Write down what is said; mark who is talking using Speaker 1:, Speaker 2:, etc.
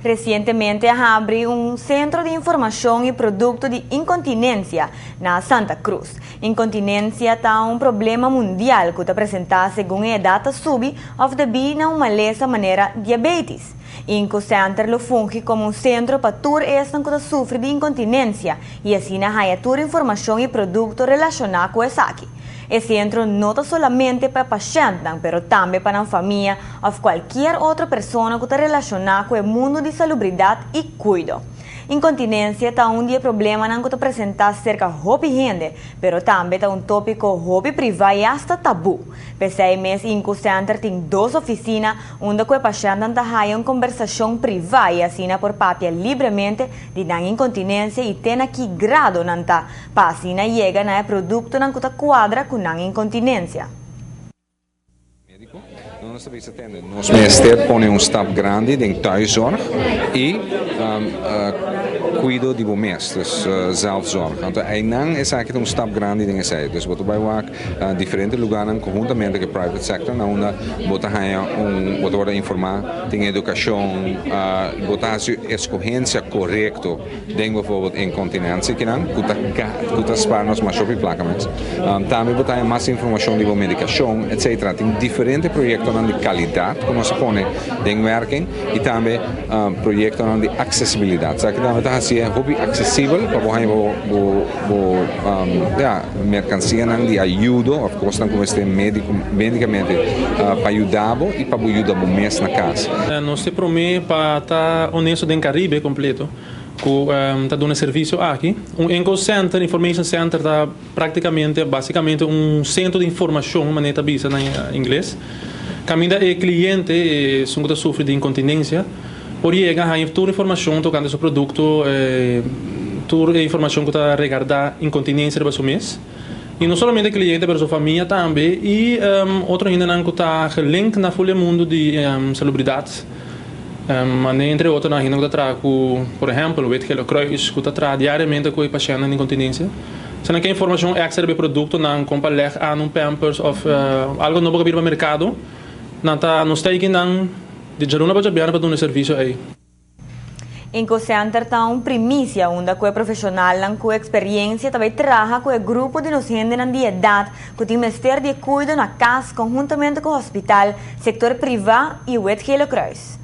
Speaker 1: Recientemente a habri un centro di informacion y producto di incontinencia na Santa Cruz. Incontinencia ta un problema mundial cu ta presenta segun e edad ta subi of debi na un malesa manera diabetes. Inco Center lo fungi como un centro pa tur esnan cu ta sufri di incontinencia y asina haya tur informacion y producto relaciona cu esaki. E centro no ta solamente pa pashent, pero tambe pa e famia of cualkier otro persona cu ta relaciona cu e mundo di salubridad y cuido. Incontinencia ta un di e problemanan cu ta presenta cerca hopi hende, pero tambe ta un topico hopi priva y hasta tabu. P'esey mes Inco Center tin dos oficina unda cu e pashent ta haya un conversacion priva y asina por papia libremente di nan incontinencia y te na ki grado nan ta, pa asina yega na e productonan cu ta cuadra cu nan incontinencia.
Speaker 2: Nos Nos mester pone un stap grandi den thuiszorg y cuido di bo mes, dus zelfzorg. Anto, einan esaki un stap grandi den esey. Dus bo ta bay wak diferente lugar conhuntamente cu private sector na unda bo ta haya un bo ta wordo informa, tin educacion, bo ta haci escogencia corecto den bijvoorbeeld incontinencia cu nan cu ta spaar nos mas hopi placa mes. Tambe bo ta haya mas informacion di medicacion, etc. Tin diferente proyecto di calidad cu nos a pone den werking y tambe proyecto di accesibilidad. Sabi cu tambe ta asina hopi accesibel pa bo bo bo ja, mercancia di ayudo, of course, como este medico medicamente pa yuda y pa yuda bo mes na cas.
Speaker 3: Nos ta prome pa ta honesto den Caribe completo cu ta duna servicio aki. Un Inco Center, Information Center, ta practicamente, basicamente un centro di informacion, manera bisa na ingles. Caminda e cliente, esun cu ta sufri di incontinencia, por yega a tur informacion tocante su producto, tur informacion cu ta regarda incontinencia di su mes. Y no solamente e cliente, mas su famia tambe y otro hende cu ta gelink na full mundo di salubridad. Entre otro, nan hende cu ta traha cu, por ehempel, Wit Gele Kruis, cu ta traha diariamente cu pashent di incontinencia. Si nan kier informacion extra di producto, nan compra leg aan un Pampers of algo nobo cu a bin mercado, nan ta nos ta nan di dialuna pa diabierna pa duna servicio ey.
Speaker 1: Inco Center ta un primicia unda cu profesional cu experiencia tambe traha cu e grupo di nos hende di edad cu tin mester di cuido na cas conhuntamente cu hospital, sector priva y Wit Gele Kruis.